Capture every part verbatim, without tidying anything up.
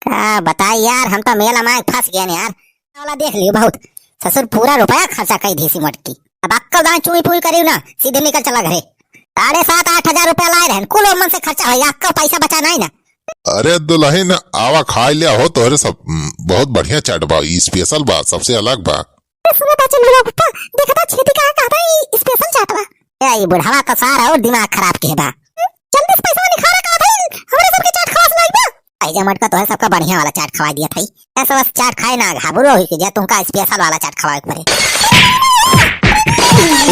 का बताई यार, हम तो मेला माय फंस गए यार। वाला देख लियो बहुत, ससुर पूरा रुपया खर्चा कई दी सी मटकी। अब अक्कल दान चुई पुई करियो ना, सीधे निकल चला घरे। साढ़े सात आठ हजार रुपया लाए रहन, कुल मन से खर्चा होइगा, अक्कल पैसा बचा नहीं ना। अरे दुलहिन, आवा खाइ लिया हो, तोहरे सब, हम्म, बहुत बढ़िया चाट बा, ई special बा, सबसे अलग बा। अरे सुना था, चल बोला पप्पा, देखा था छेदी का कहता है, ई special चाट बा। ए, ई बुढ़ावा तो सारा और दिमाग खराब के बा। जल्दी से पैसा निकाला, कहता है, हमरे सबके चाट खवा से लाइबा। ऐजा मटका तोहरे सबका बढ़िया वाला चाट खवाई दिया था। ऐसा बस चाट खाए ना घाबरो हुई कि जे तुमका special वाला चाट खवाए के पड़े।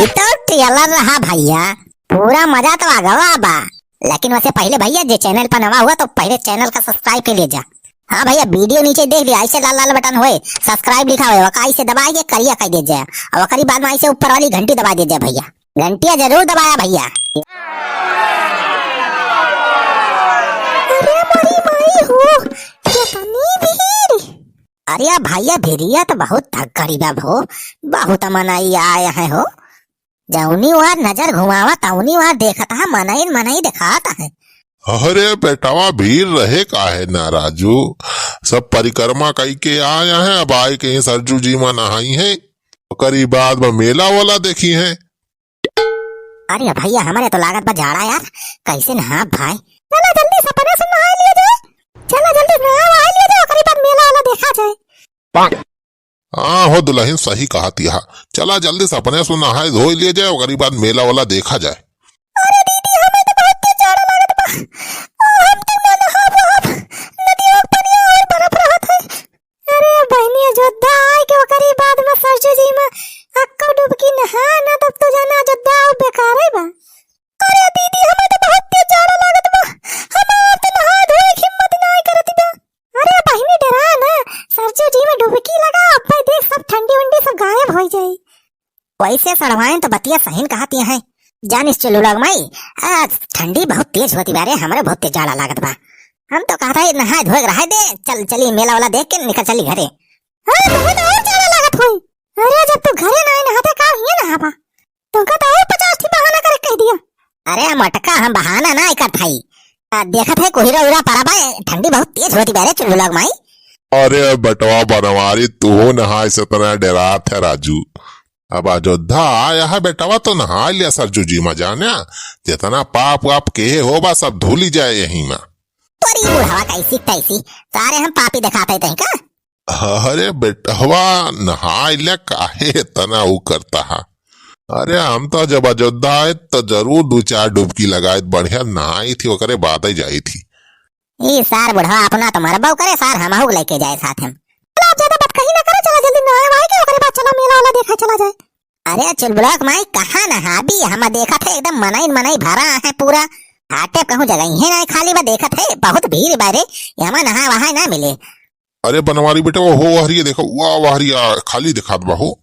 ई तो trailer रहा भैया, पूरा मजा तो आ गवा बा। लेकिन वैसे पहले भैया जे channel पर नवा हुआ तो पहले channel का subscribe कर लीजिए। हाँ भैया, video नीचे देख लिया, ऐसे लाल लाल button होए, subscribe लिखा हुआ, ओका ऐसे दबाए के करिया कर दीजिए, और ओकरी बाद में ऐसे ऊपर वाली घंटी दबा दीजिए भैया। घंटिया जरूर दबाया भैया। अरे मोरी माई हो, कितनी भीड़। अरे भैया, भिरिया तो बहुत तगड़ी बा भो, बहुत मनई आए हैं हो। जौनी वार नजर घुमावा, तौनी वार देखत हा, मनई मनई देखात है। अरे बेटवा, भीड़ रहे काहे ना राजू, सब परिक्रमा कई के आए हैं, अब आए के ही सरजू जी मा नहाई है, ओकरी बाद में मेला वाला देखी है। अरे भैया, हमरे तो लागत बा जाड़ा यार, कैसे नहाब भाई? चला जल्दी से अपने से नहाए लिया जाए। चला जल्दी नहा वहा लिया जाए, ओकरी बाद मेला वाला देखा जाए। हाँ हो दुलहिन, सही कहत हा। चला जल्दी से अपने से नहाए धोए लिया जाए, ओकरी बाद मेला वाला देखा जाए। अरे दीदी, हमें तो बहुत तेज जाड़ा लागत बा। ओ, हम तो ना नहाब वहाब। नदिया के पनिया और बर्फ रहत है। अरे बहिनी, अयोध्या आए के ओकरी बाद में सरजू जी में अक्को डुबकी नहा ना, तब तो जाना अयोध्या आउ बेकार है बा। अरे दीदी, हमें तो बहुत तेज जाड़ा लागत बा, हमार तो नहाए धोए के हिम्मत नाई करत बा। अरे बहिनी, डरा ना, सरजू जी में डुबकी लगा, अब्बे देख सब ठंडी वंडी सब गायब हो जाई। वैसे सड़वाइन तो बतिया सहीन कहती है। जानिस चुलबुलवा के माई, आज ठंडी बहुत तेज होती बा रे, हमरे बहुत तेज जाड़ा लागत बा। हम तो कहत है नहाए धोए के रहे दे, चल चली मेला वाला देख के निकल चली घरे। हाँ, तुम्हें तो और जाड़ा लागत होई। अरे जब तू घरे ना नहाते का हियाँ नहाबा? तुमका तो और पचास ठी बहाना करे कह दिया। अरे मटका, हम बहाना ना करत हई। आ, देखत है कोहिरा उहिरा पड़ा बा, ठंडी बहुत तेज होती बा रे चुलबुलवा के माई। अरे बेटवा बनवारी, तू नहाए से इतना डरात है राजू। अब अयोध्या आया है बेटवा, तो नहा लिया सरजू जी मा जाने, जितना पाप वाप केहे होबा सब धुली जाए यही मा। तोरी बुढ़वा कैसी तैसी, सारे हम पापी दिखाते तहीं का? अरे बेटवा, नहाए ले काहे इतना ऊ करता है? अरे हम तो जब अयोध्या आए तो जरूर दो चार डुबकी लगाए, बढ़िया नहाई थी, ओकरे बाद ही जाई थी। ई सार बुढ़वा अपना तो मरबो करे, सार हमहू के लेके जाए साथ में। चलो, आप ज्यादा बतकही ना करो, चलो जल्दी नहाए वहाए के, ओकरे बाद चलो मेला वाला देखा चला जाए। अरे चुलबुलवा के माई, कहाँ नहाबी? हम देखत है एकदम मनई मनई भरा है पूरा। हाटे कहूँ जगह ही ना खाली बा, देखत है बहुत भीड़ बा रे, यहाँ नहा वहा ना मिले। अरे बनवारी बेटा, वो हो वहरिया देखो, वाह वहरिया खाली दिखात बा हो।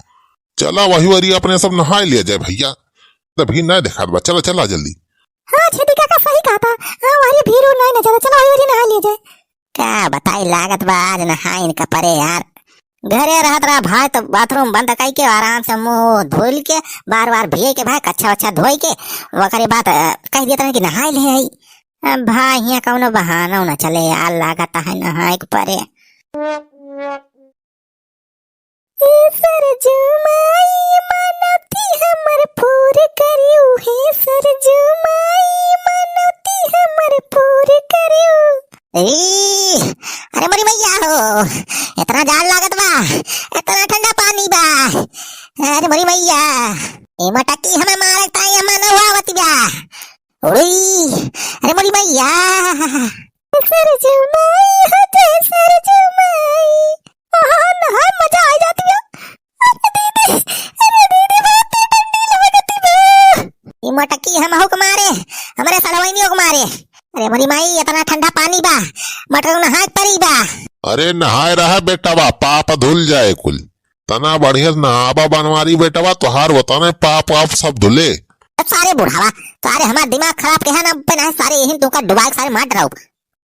चला वही वहरिया अपने सब नहाए लिया जाए भैया, तो भीड़ ना दिखात बा, चला चला जल्दी। हाँ छेदी काका सही कहता, हाँ वहरिया भीड़ उड़ ना, ना चला, चला वही वहरिया नहा लिया जाए। का बताई, लागत बा आज नहाइन का परे यार। घरे रहत रहा भाई तो bathroom बंद कई के आराम से मुंह धोइल के, बार बार भिए के भाई, कच्छा वच्छा धोई के, ओकरे बाद, अ, कह देत रहे कि नहाए ले आई। अब भाई हियां कौनो बहाना ना चले यार, लागत है नहाए के परे। ए सरजू माई मनौती हमर पूर करियो, हे सरजू माई मनौती हमर पूर करियो। ए, अरे मोरी मैया हो, इतना जाड़ लागत बा, इतना ठंडा पानी बा। अरे मोरी मैया, ए मटकी हमें मारे ताई हमें नहावत बा। उड़ी, अरे मोरी मैया। सरजू माई हो जय सरजू माई। आहा, नहाए मजा आ जात बा। अरे दीदी, अरे दीदी, बहुत ठंडी लागत बा। ई मटकी हमहू के मारे, हमरे सड़वैनियों के मारे। अरे मोरी माई, इतना ठंडा पानी बा, मटका नहाए परी बा। अरे नहाए रहा बेटवा, पाप धुल जाए कुल। तना बढ़िया से नहाबा बनवारी बेटवा, तोहार वतने पाप वाप सब धुले। अब सारे बुढ़ावा, सारे हमार दिमाग खराब के है ना, पे ना सारे यही तुमका डुबाए के सारे मार डराओ।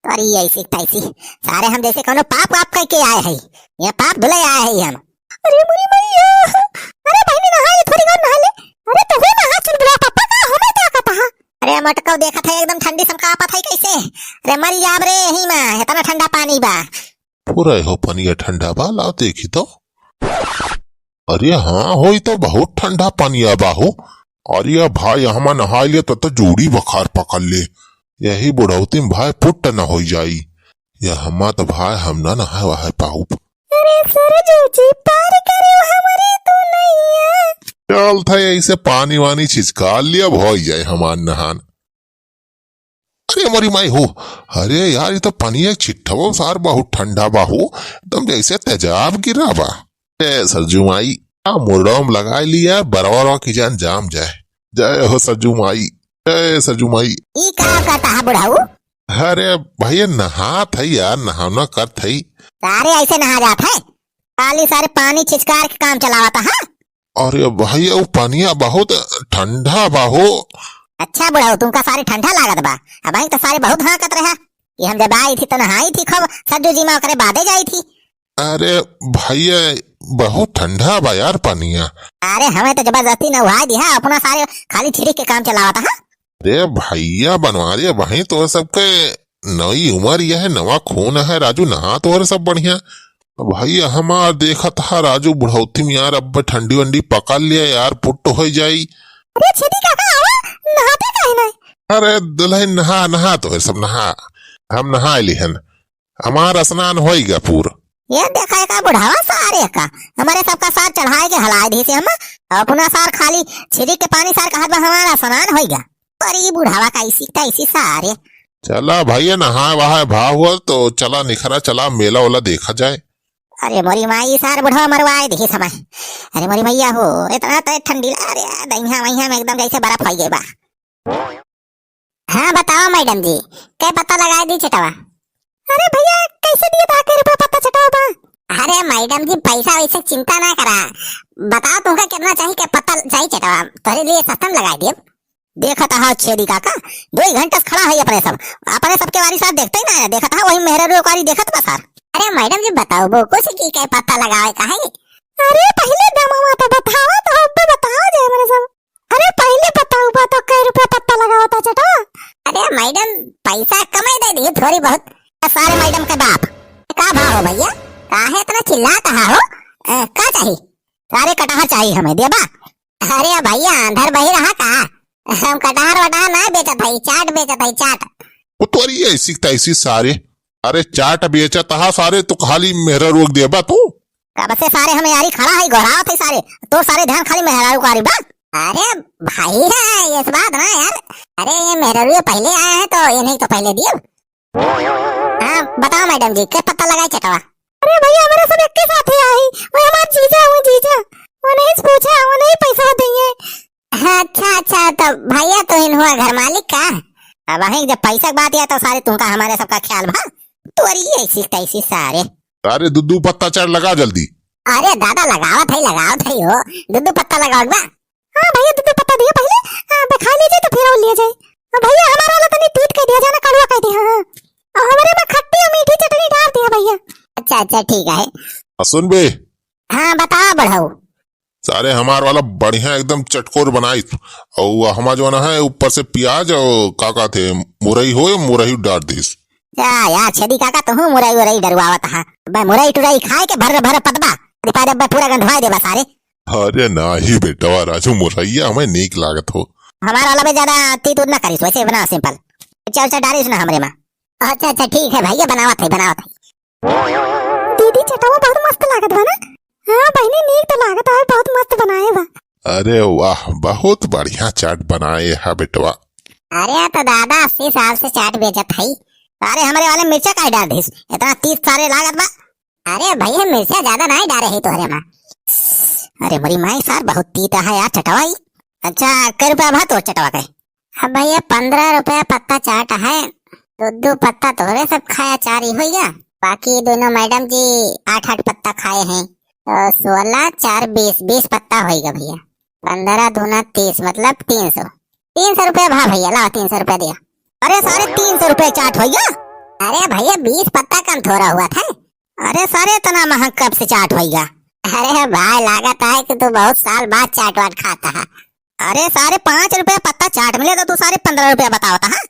अरे ऐसी तैसी, सारे हम जैसे कौनो पाप वाप करके आए हैं, ये पाप धुले आए हैं हम। अरे मोरी मैया, अरे बहिनी नहा ले, थोड़ी और नहा ले। अरे तू ही नहा, चुलबुलवा पप्पा का, हमें का कहता है? अरे मटकव देखत है एकदम ठंडी समका आपत है कैसे? अरे मरी जाब रे यही मा, इतना ठंडा पानी बा। फुरै हो पनिया ठंडा बा, लाओ देखी तो। अरे हाँ हो, ई तो बहुत ठंडा पनिया बा हो। अरे भाई, हमा नहाई लिया तो, तो जूड़ी बुखार पकड़ ले। यही बुढ़ौती में भाई पुट्ट न होई जाई। या हमा तो भाई हम ना नहाए वहाए पाउब। अरे सरजू जी, पार करो हमरी तू नैया। चल था, ऐसे पानी वानी छिचकार लिया, भई जाए हमार नहान। अरे मोरी माई हो, अरे यार, ई तो पनिया छिट्ठवो सार बहुत ठंडा बा हो, एकदम जैसे तेजाब गिरा बा। ए सरजू माई, आ मुरड़ो में लगाई लिया, बरवा रवा की जान जाम जाए। जय हो सरजू माई, जय सरजू माई। ई का करता है बुढ़ऊ? अरे भैया, नहात है यार, नहाना करत है। सारे ऐसे नहा जात है, खाली सारे पानी छिचकार के काम चलावत है। अरे भैया, वो पनिया बहुत ठंडा बा हो। अच्छा बुढ़ऊ, तुमका सारे ठंडा लागत बा? अबहीं तो सारे बहुत हाँकत रहा कि हम जब आई थी तो नहाई थी खूब, सरजू जी मा ओकरे बादे जाई थी। अरे भैया, बहुत ठंडा बा यार पनिया। अरे हमें तो जबरदस्ती नहाई दिया, अपना सारे खाली छिड़क के काम चलावत है। अरे भैया बनवारी, अबहीं तो सबके नई उमर यह है, नवा खून है राजू, नहा तो और सब बढ़िया। भैया हमार देखत हा राजू, बुढ़ौती में यार अब ठंडी वंडी पकड़ लिया यार, पुट्ट हो जाई। अरे छेदी काका, आवा, नहाते काहे नहीं? अरे दुल्हन नहा, नहा तो है सब नहा, हम नहा लिहन, हमार स्नान होइगा पूर। ये देखा का बुढ़ावा सारे का, हमारे सबका सार चढ़ाए के हलाए दे से हम, अपना सार खाली छिड़क के पानी सार कहत बा हमार स्नान होइगा। पर ई बुढ़ावा कैसी कैसी सारे। चला भैया, नहाए वहाए भा हुआ तो चला निखरा, चला मेला वाला देखा जाए। अरे मोरी माई, सार बुढ़वा मरवाए देखी समय। अरे मोरी मैया हो, इतना तो ठंडी ला, अरे दहिया वहिया में एकदम जैसे बर्फ हो गए बा। हाँ बताओ मैडम जी, कै पत्ता लगाए दी चटवा? अरे भैया, कैसे दिए था, कै रुपया पत्ता चटवा बा? अरे मैडम जी, पैसा वैसे चिंता ना करा, बताओ तुमका कितना चाहिए, कै पत्ता चाहिए चटवा, तोरे लिए सस्ता में लगाए दिए। देखत हा छेदी काका, दो ही घंटा से खड़ा है अपने सब, अपने सबके वारी सार देखते ही ना है, देखत हा वही मेहरारू के वारी देखत बा सार। अरे मैडम जी बताओ वो कुछ की कै पत्ता लगावे का है? अरे पहले दमवा तो बताओ तो अब बताओ जे हमरे सब। अरे पहले बताओ बा तो कै रुपया पत्ता लगावा था चटवा? अरे मैडम पैसा कमाई दे दी थोड़ी बहुत। सारे मैडम के बाप, का भाव हो भैया? काहे इतना चिल्लात हा हो? ए, का चाहिए? सारे कटहर चाहिए हमें, देबा? अरे भैया, अंधर बही रहा का? हम कटहर वटहर ना बेचत हई, चाट बेचत हई, चाट। वो तोरी ऐसी तैसी सारे। अरे चाट बेचत हा सारे, तो खाली मेहरारू के देबा तू? कब से सारे हमें यारी खड़ा है, गोहरावत है सारे। तो सारे ध्यान खाली मेहरारू का बा। अरे भाई है, ये बात ना यार। अरे ये मेहरारू पहले आया है तो ये नहीं तो पहले दियो। हाँ, बताओ मैडम जी, कै पत्ता लगाई चटवा? अरे भैया, हमारा सब एक के साथ ही आई। वो हमार जीजा, वो जीजा। वो नहीं पूछा, वो नहीं पैसा दिए। हाँ, अच्छा, अच्छा, तो भैया तो इन हुआ घर मालिक का? अब वहीं जब पैसा की बात है तो सारे तुमका हमारे सबका ख्याल भा। तोरी ऐसी तैसी सारे। अरे दू दू पत्ता चार लगा जल्दी। अरे दादा, लगावत है, लगावत है हो। दू दू पत्ता लगावत बा। हाँ भैया, दू दू पत्ता दिया पहले, हाँ, बखा लीजिए तो फिर और लिया जाए। हाँ भैया, हमारा वाला तनी तीत कह दिया जाना, कड़वा कह दिया, हाँ। और हमारे में खट्टी और मीठी चटनी डाल दिया भैया। अच्छा, अच्छा, ठीक है। आ, सुन बे। हाँ, बताओ बढ़ऊ। सारे हमार वाला बढ़िया एकदम चटकोर बनाई, और हमार जो ना है ऊपर से प्याज और का कहते मुरई हो, मुरई डाल दीस। जा यार छेदी काका, तू मुरई उरई डरवावत हा। बे मुरई टुरई खाए के भर भर पतबा, अरे पा जब पूरा गंधवाए देबा सारे। अरे नाही बेटवा राजू, मुरैया हमें नीक लागत हो। हमार वाला में ज्यादा तीत उत ना करिस, वैसे बना सिंपल। चल चल डालिस ना हमरे में। अच्छा अच्छा ठीक है भैया, बनावत है बनावत है। दीदी चटवा बहुत मस्त लागत बा ना? हाँ बहिनी नीक तो लागत है, बहुत मस्त बनाए बा। अरे वाह, बहुत बढ़िया चाट बनाए है बेटवा। अरे तो दादा अस्सी साल से चाट बेचत है। अरे हमरे वाले मिर्चा काहे डाल दिस, इतना तीत सारे लागत बा। अरे भैया मिर्चा ज्यादा नाहीं डारे है तोहरे माँ। अरे मोरी माई सार बहुत तीत है यार चटवाई। अच्छा कै रुपया भा तोर चटवा के? अब भैया पन्द्रह रुपया पत्ता चाट है, दो दो पत्ता तोहरे सब खाया चारी होइगा, बाकी दोनों मैडम जी आठ आठ पत्ता खाए हैं, तो सोलह चार बीस, बीस पत्ता होइगा भैया। पन्द्रह दूना तीस मतलब तीन सौ। तीन सौ रुपया भा भैया, लाओ तीन सौ रुपया दिया। अरे सारे तीन सौ रुपया चाट होइगा? अरे भैया बीस पत्ता कम थोड़ा हुआ था। अरे सारे इतना महंग कब से चाट होइगा? अरे भाई लागत है कि तू बहुत साल बाद चाट वाट खाता है। अरे सारे पाँच रुपया पत्ता चाट मिले तो तू सारे पन्द्रह रुपया बतावता है।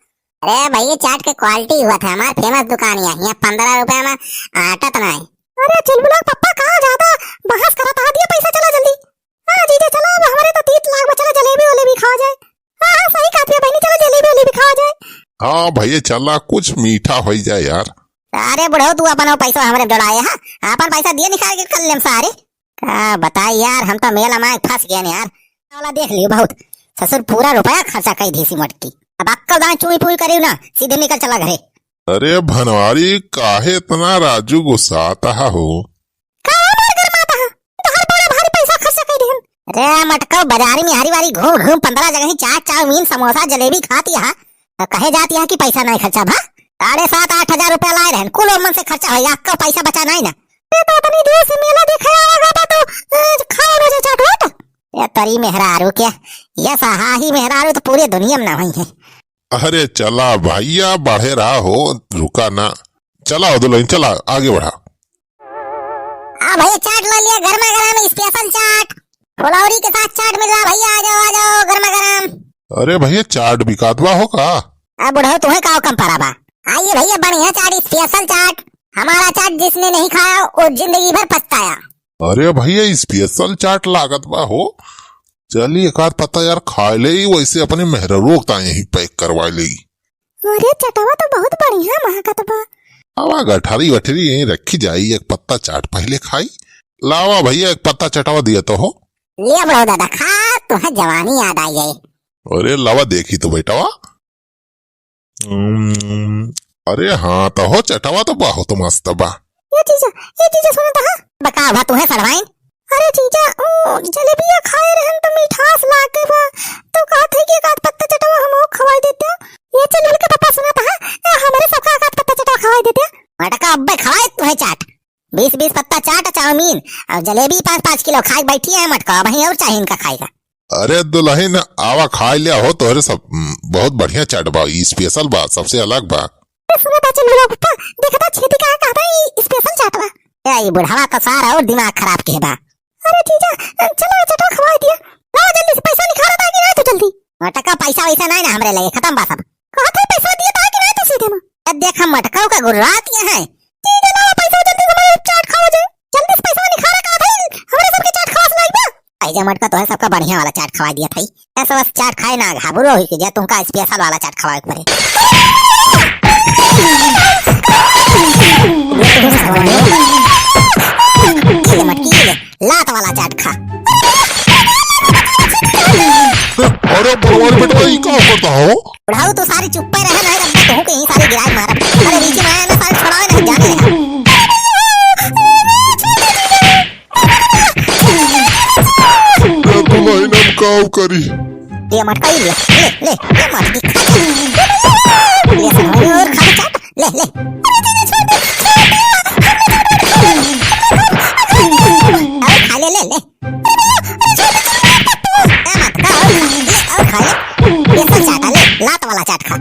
अरे भैया, चाट के quality हुआ था, हमार famous दुकान है, यहाँ पन्द्रह रुपया में आटत नाहीं। अरे चुलबुला पप्पा, कहाँ ज्यादा बहस करत हा, दिया पैसा, चला जल्दी। हाँ जीजा, चला, अब हमरे तो तीत लाग बा, चला जलेबी वलेबी खावा जाए। हाँ, हाँ, सही कहत हिया बहिनी, चला जलेबी वलेबी खावा जाए। हाँ भैया, चला कुछ मीठा होइ जाए यार। अरे बुढ़ऊ, तू अपन पैसा हमरे डोलाए हा, अपन पैसा दिया निकाल के कर लेम सारे। का बताई यार, हम तो मेला में फँस गए यार। वाला देख लियो बहुत, ससुर पूरा रुपया खर्चा कइ दिहिस मटकी। अब अक्कल दाएं चुई पुई करियो ना, सीधे निकल चला घरे। अरे भनवारी, काहे इतना राजू गुस्सात हा हो? का हमार गरमात हा? तोहार बड़ा भारी पैसा खर्चा कइ दिहन। रे मटकऊ, बाजारी में हरी वारी घूम घूम पन्द्रह जगह ही चाट, चाउमीन, समोसा, जलेबी खात हा। तो कहे जात हा कि पैसा नाहीं खर्चा भा? साढ़े सात आठ हजार रुपया लाए रहन, कुल ओमन से खर्चा होइगा, अक्कल पैसा बचा नाहीं ना। ए तो अपनी देश से मेला देखे आवा बा तो, ए, खाए बजे चाट वाट। ए तरी मेहरारू के, ये सहाही मेहरारू तो पूरे दुनिया में ना होई है। अरे चला भैया, बढ़े रहा हो, रुका ना। चला हो दुल्हन, चला, आगे बढ़ा। आ भैया, चाट ला लिया, गरमा गरम special चाट, फुलौरी के साथ चाट मिल रहा भैया, आ जाओ, आ जाओ, गरमा गरम। अरे भैया, चाट बिकात बा हो का? अब बुढ़ऊ, तुम्हें का कम पड़ा बा? आइए भैया, बढ़िया चाट, special चाट, हमारा चाट, जिसने नहीं खाया वो जिंदगी भर पछताया। अरे भैया, special चाट लागत बा हो। चली एक आध पत्ता यार खाए लेई, वैसे अपने मेहररुओ के ताईं यहीं pack करवाए लेई। अरे चटवा तो बहुत बढ़िया महकत बा। आवा गठरी वठरी यहीं रखी जाई, एक पत्ता चाट पहिले खाई। लावा भैया, एक पत्ता चटवा दिया तो हो। लिया बड़ो दादा, खा, तुम्हें जवानी याद आ जाए। अरे लावा देखी तो बेटवा। हम्म, अरे हाँ, तो हो चटवा तो बहुत मस्त बा। ये जीजा, ये जीजा सुनो तो हाँ। बका बा तुम्हें सड़वाइन। अरे जीजा, ओ जलेबिया खाए रहन तो मिठास लागे बा, तो कहत है कि एक आध पत्ता चटवा हमहू खवाई देते। ये चल मिलके पप्पा सुना तो हाँ, ए, हमरे सबका एक आध पत्ता चटवा खवाई देते। मटका अब्बे खवाए तुम्हें चाट, बीस बीस पत्ता चाट, चाउमीन और जलेबी पाँच पाँच किलो खाए बैठी है मटका, वहीं और चाहिए इनका खाएगा। अरे दुलहिन, आवा खाइ लिया हो, तोहरे सब, हम्म, बहुत बढ़िया चाट बा, ई special बा, सबसे अलग बा। अरे सुनो ता चुलबुला पप्पा, देखा ता छेदी का कहता ई special चाट बा। ए, ई बुढ़वा तो सारा और दिमाग खराब के बा। अरे जीजा, चलो चटवा खवाई दिया। लाओ जल्दी से पैसा निकाला था कि नहीं तो जल्दी। मटका पैसा वैसा नहीं ना हमरे लगे, खतम बा सब। कहा था पैसा दिया था कि नहीं तो सीधे में। ए, देख हम मटकाओ का गुर्रात ये है। जीजा लाओ पैसा जल्दी से हमारे चाट खाओ जे। जल्दी से पैसा निकाला कहा था, हमरे सबके चाट खावा से लाइबा। आइजा मटका, तोहे सबका बढ़िया वाला चाट खवाई दिया था। ऐसा बस चाट खाए ना घाबरो हुई कि जे तुमका special वाला चाट खवाए के पड़े। ये ले मटकी, ये ले, लात वाला चाट खा। अरे भगवान बेटवा, ई का करता हो? बुढ़ाऊ, तू सारी चुप्पे रहे ना, रब्बा, तोहू के ही सारी गिराए मारब। अरे रीची माया ना, सारे छोड़ावे ना, जाने दे। ए दुलहिन, हम काव करी? ले मटका, ई ले, ले, ले, ले मटकी खा। ले सारे और खा चाट, ले, ले। और खा ले, ले, ले। ए मटका, और, ले, और खा ले। ये सब चाटा, ले, लात वाला चाट खा।